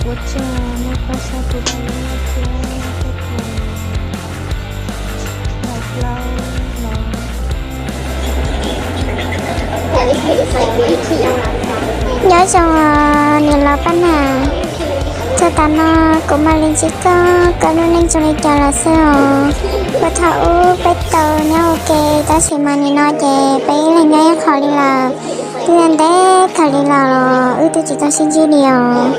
Ua tsaug nej pab saib kuv daim video thiab tej tus daim plaub los. Nyob zoo os niam laus Paj Nam, txog tav no kuv mam li ntsib koj, koj lub neej zoo li cas lawm xwb os? Puag thaum ub peb tau nyob ua ke, tab sis mas nim no ces peb ib leeg nyob ib qho li lawm. Twb ntev kawg li los los wb twb tsis tau sib ntsib li os.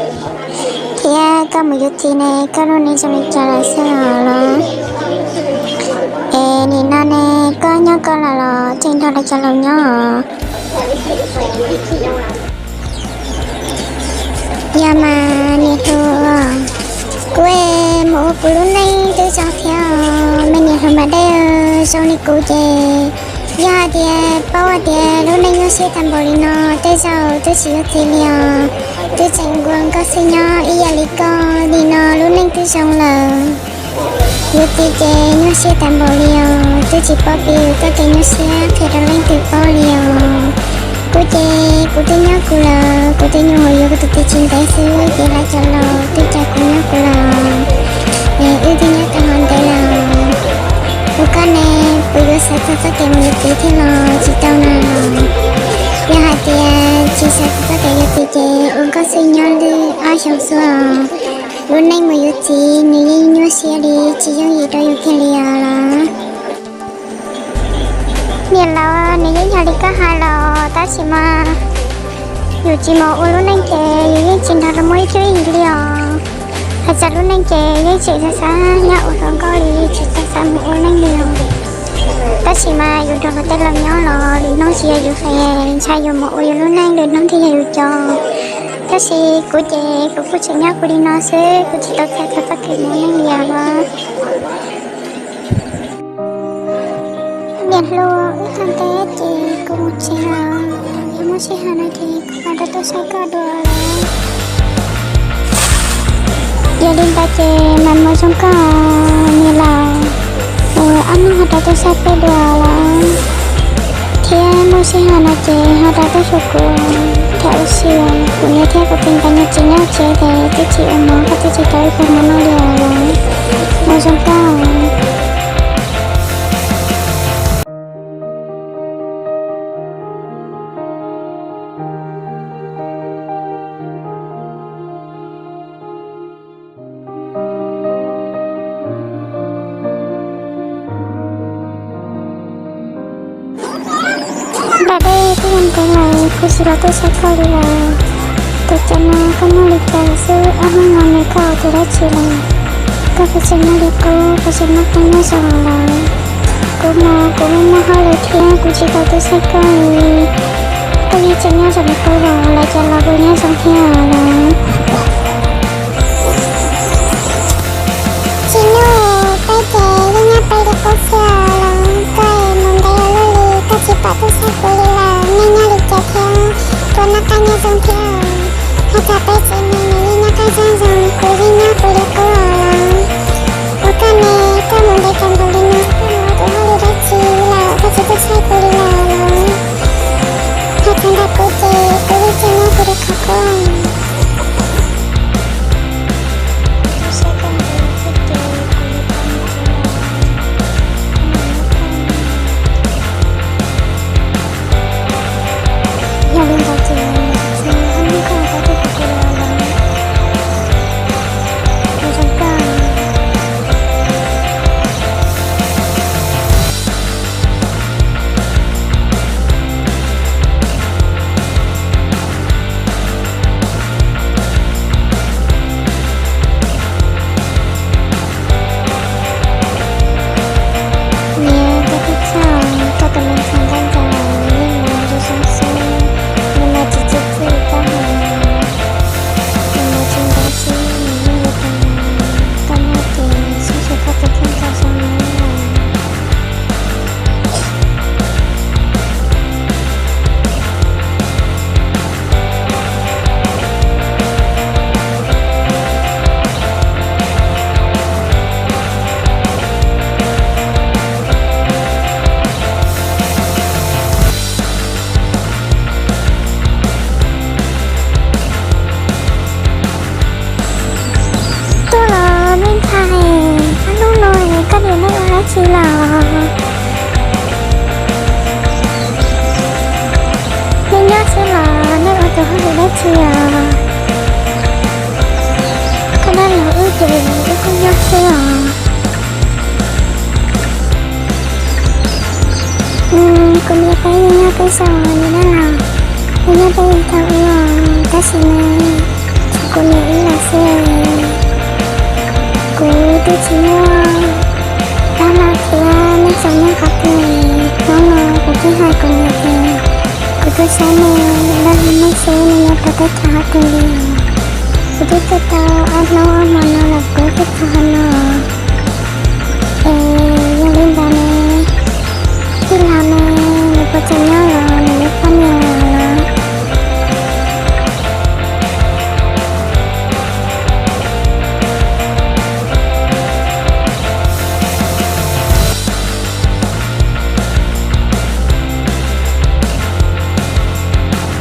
Thiab koj mus yuav txiv ne, koj lub neej zoo li cas lawm xwb os los? Es nim no ne, koj nyob koj lawm los tseem nrog lawv cov laus nyob os? Yog mas niam hluas, kuv mus ua kuv lub neej twb zoo thiab os. Me niam hluas Npas Dej, zoo li kuv ces yog hais tias paub hais tias lub neej nyuaj siab tag npaum li no, tej zaum twb tsis yuav txiv li os. Twb tseem nkaus nkauj xwb nyob ib yam li koj li no lub neej twb zoo lawm. Yuav txiv ces nyuaj siab tag npaum li os, twb tsis paub piv txoj kev nyuaj siab qhia rau leej twg paub li os. Kuv ces kuv twb nyob kuv lawm, kuv twb nyuam qhuav yuav kuv tus txiv tsis ntev xwb ces lawv cov laus twb cais kuv nyob kuv lawm. Es wb twb nyob tau ho ntev lawm. Ua koj ne, puas yuav xav txog txoj kev mus yuav txiv thiab los tsis tau na? Yog hais tias tsis xav txog txoj kev yuav txiv ces ua nkauj xwb nyob li ob xyoos xwb os. Lub neej mus yuav txiv nws yeej nyuaj siab li, tsis yooj yim rau yus kiag li os los. Niam laus, nws yeej yog li koj hais los tab sis mas yus tsis mus ua lub neej ces yus yeej tsis nrog luag muaj ib cuab yig li os. Hais txog lub neej ces yeej tseem xav xav nyob ua hluas nkauj li, tsis tau xav mus ua neej li os. Tab sis mas yus nrog luag tej laus nyob los lwm hnub tsis yog yus feem, ntshai yus mus ua yus lub neej lwm hnub thiaj yog yus cov. Tab sis kuv ces kuv kuj tseem nyob kuv li no xwb, kuv tsis tau txhais tau txoj kev mus ua neej li os. Niam hluas, wb tag ntev ces kuv mus tsev lawm, yog muaj sij hawm no ces kuv mam rov tuaj saib koj dua lawm. Yog li ntawd ces mam mus zoo koj niam laus, ob hnub ho rov tuaj saib peb dua lawm. Thiab muaj sij hawm no ces ho rov tuaj xyuas kuv thiab ua si. Kuv niam thiab kuv txiv nkawd nyob tsev nyob tsev ces twb tsis ua mov, koj twb tsis tau ib pluag mov noj li os. Mus zoo koj. Nram dej twb yuav ntev lawm, kuv tsis los tuaj saib koj li lawm. Tus cov no koj nyob li cas xwb, ob hnub no nws koj ua tus dab tsi lawm? Koj puas tseem muaj li qub, puas tseem muaj qab nyob zoo lawm? Kuv mas kuv muaj hauj lwm thiab kuv tsis tau tuaj saib koj li. Koj yeej tseem nyob zoo li qub los lawv cov laus puas nyob zoo thiab lawm? Tsis nyuaj, peb ces yeej nyob peb li qub xwb los. Koj mus ntev ua luaj li koj tsis pom tuaj saib kuv li lawm, nej nyob li cas thiab? Puas noj qab nyob zoo thiab? Hais txog peb tsev neeg nws yeej noj qab nyob zoo, kuv yeej nyob kuv li qub los. Ua koj ne, koj mus ntev kawg nkaus li no koj mus ua tus hauj lwm dab tsi lawm koj tsis tuaj saib kuv li lawm los? Hais txog ntawm kuv ces kuv yeej tseem nyob kuv li qhov qub. Yog li ntawd ces, Nim nej ua dab tsi los? Nej nyob xwb los nej ua tus hauj lwm dab tsi os? Koj dab laug wb ces wb kuj nyob xwb os. Kuv niam peb yeej nyob peb xwb os niam dab laug, yeej nyob peb yeej tau wb os, tab sis mas tshuav kuv niam wb lawm xwb. Kuv twb tsis muaj dab laug thiab, nej tseem nyob qhov twg? Hnub no kuv twb hais kuv niam tias kuv tuaj saib nej, dab laug nej xwb, nej nyob rau teb chaws qhov twg li? Kuv twb tuaj tau ob hnub ob hmo no los kuv twb tau qhov no. Es yog li ntawd ne, tij laug ne, nws puas tseem nyob los nws yuav poj niam?